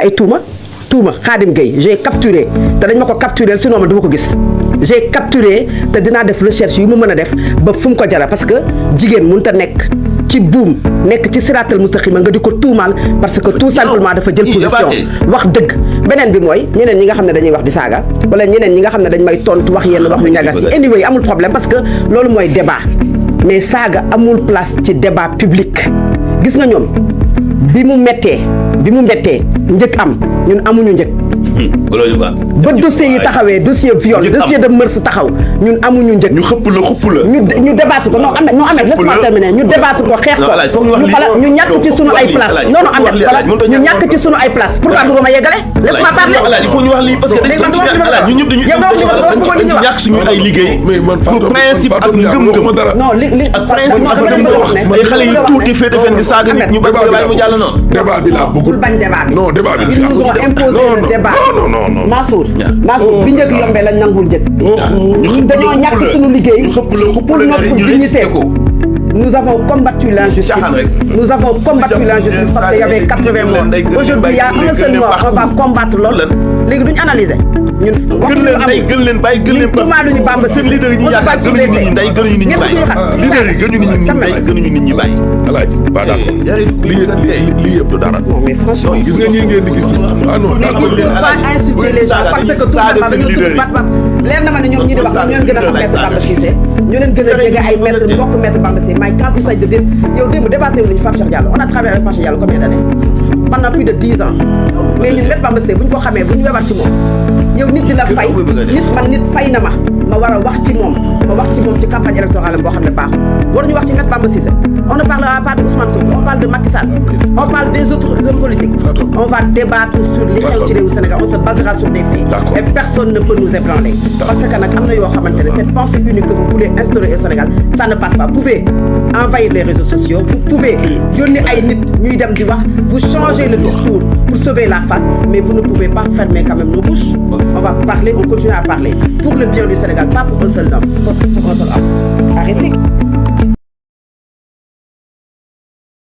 ay tuuma Khadim Gueye j'ai capturé te dañ ma ko capturé sinon man du ma ko gis j'ai capturé te dinaa def recherche yu mu mën a def ba fu mu ko jara parce que jigéen mënut a nekk ci buum nekk ci siraatal mustaqima nga di ko tuumaal parce que tout simplement dafa jël position wax dëgg beneen bi mooy ñeneen ñi nga xam ne dañuy wax di saaga wala ñeneen ñi nga xam ne dañ may tontu wax yenn wax yu ñagas yi anyway amul problème parce que loolu mooy débat mais saaga amul place ci débat public gis nga ñoom bi mu méttee njëkk am ñun amuñu njëkk ba dossier yi taxawee dossier viol dossier de mœurs taxaw ñun amuñu njëkk ñu xëpp la ñu débattre ko non Ahmed laisse-moi terminer ñu débattre ko xeex ko ñu ñàkk ci sunu ay place non Ahmed ñu ñàkk ci sunu ay place pourquoi bëgg ma yeggale laisse-moi parler il faut ñu wax lii parce que ñun ñëpp dañu ñàkk suñu ay liggéey pour principe ak ngëm-ngëm non li ak principe ak ngëm-ngëm ay xale yi tuuti féete fen di saaga nit ñu bañ ko bàyyi mu jàll noonu débat bi laa bëggul bañ débat bi non débat bi ils nous ont imposé le débat non Mansour bi njëkk yombee lañ nangul njëkk ñun dañoo ñàkk suñu liggéey pour notre dignité nous avons combattu l'injustice parce qu'il y avait 80 morts aujourd'hui il y a un seul mort on va combattre loolu léegi duñu analyser ñun gën leen bàyyi tuumaaluñu Bamba Cissé leader yi ñuy yaakaar gënuñu nit ñi nday gënuñu nit ñi bàyyi leader yi gënuñu nit ñi bàyyi alaaji ba d'accord lii yëpp du dara non mais franchement gis nga ñi ngeen di gis ah non mais il ne faut pas insulter les gens parce que tout simplement dañoo tudd bat leer na ma ne ñoom ñi di wax ñoo leen gën a xam maître Bamba Cissé ñoo leen gën a jege ay maître mbokk maître Bamba Cissé mais quand il s'agit de yow démb débatté wu nañu Pape Cheikh Diallo on a travaillé avec Pape Cheikh Diallo combien d'années pendant plus de 10 ans mais ñun maître Bamba Cissé bu ñu ko xamee bu ñu webaat ci moom yow nit di la fay nit fay na ma war a wax ci moom ci campagne électorale boo xam ne baaxul waruñu wax ci maître Bamba Cissé on ne parlera pas de Ousmane Sonko on parle de Macky Sall on parle des autres hommes politiques on va débattre sur li xew ci réewu Sénégal on se basera sur des faits et personne ne peut nous ébranler parce que nag am na yoo xamante ne cette pensée unique que vous voulez instaurer au Sénégal ça ne passe pas vous pouvez envahir les réseaux sociaux vous pouvez yónni ay nit ñuy dem di wax vous changez le discours pour sauver la face mais vous ne pouvez pas fermer quand même nos bouches on va parler on continue à parler pour le bien du Sénégal pas pour un seul homme pour un seul homme arrêtez